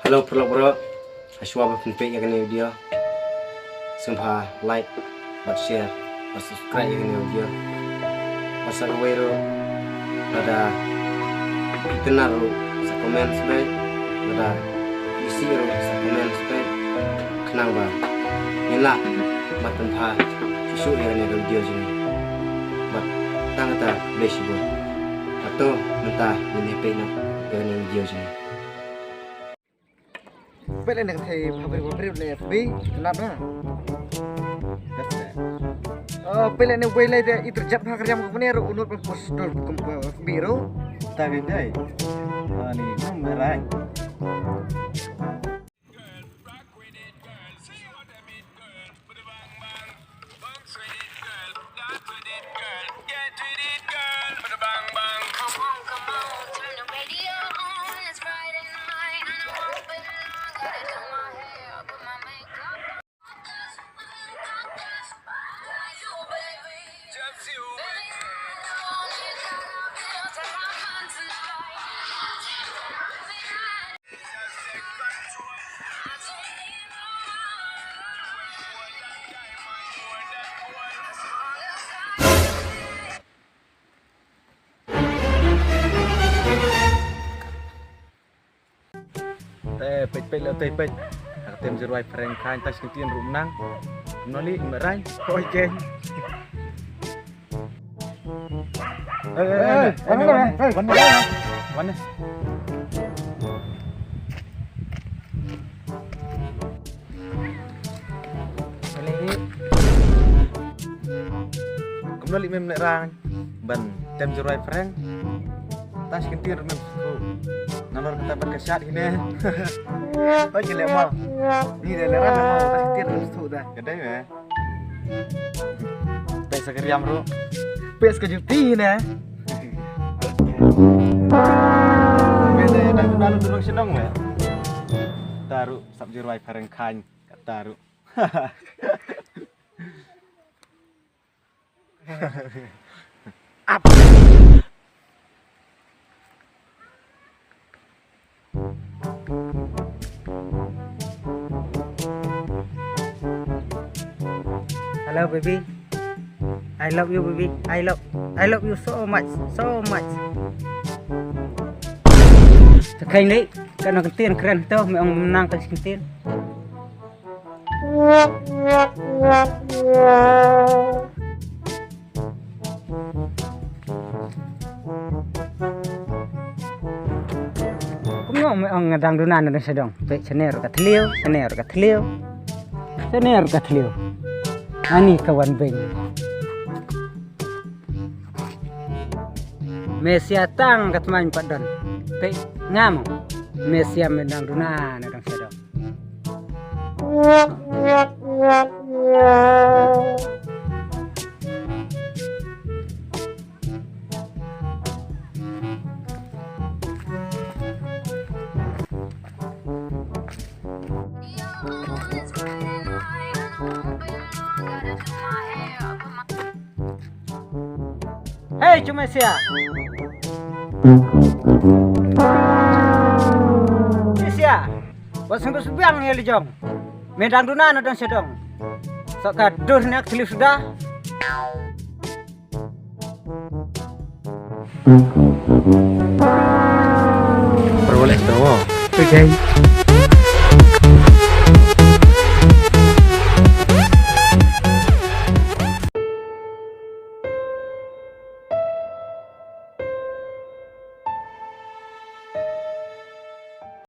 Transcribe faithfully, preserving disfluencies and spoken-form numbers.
Hello paralok baroh. Hashwa ba phin peit ïa kane ka video, sngewbha like bad share bad subscribe ïa kane ka video. Bad sa kawei ruh, lada phi itynnad ruh sa comment sha phi, lada phi isih ruh sa comment sha phi, khnang ba ngin lah ban pynbha shuh shuh ïa kane ka video jong ngi. Bad tang kata, khublei shibun. Hato mynta ngin ïa peit noh ïa kane ka video jong ngi. Peit lane ka thei bha bri bha bri lane F B, itynnad na. Oh, peit lane wei lei de i tyrjat bha ka riam ka pynner u nud ban post dor kum F B ruh. Ta ka dei. Ani nam rai. Te peit peit leh te peit. Ka tem zero ai phareng khain, ta shi kyntien ruh nang. Noli me rai. Oi keng. Eh, eh, eh, wan, wan, wan, wan, wan. Wan, eh. Kumno leh mem leh rang ban tem zero ai phareng. Ta shi kyntien ruh mem sngewthuh. Nalor kata bad ka shad kine. Oi, ki leh mo. Ni de leh rang mo, ta shi kyntien ruh mem sngewthuh da. Ka dei me. Peit sa ka riam ruh. Peit sa ka juti ne. Me de na na na sha dong me. Ta ruh sap zero ai phareng khain kata ruh. Ap. Hello baby. I love you baby. I love I love you so much, so much. Sa kheiñ leh, ka nang kyntien kren to, me ong nang ka kyntien. Kumno me ong nga dang duna na dang sha dong. Peit shane ruh ka thliew, shane ruh ka thliew. Shane ruh ka thliew. Ani ka wan beng. Me sia tang ka tmaiñ pat don. Peit nga mo. Me sia me dang duna na dang sha dong. Hei, Chumai Sia. Chumai Sia. Wat sngewthuh sbiang ïa la jong. Me dang duna na dang sha dong. Sa ka dur ne ka thliew suda. Perwalek dawa. Okay.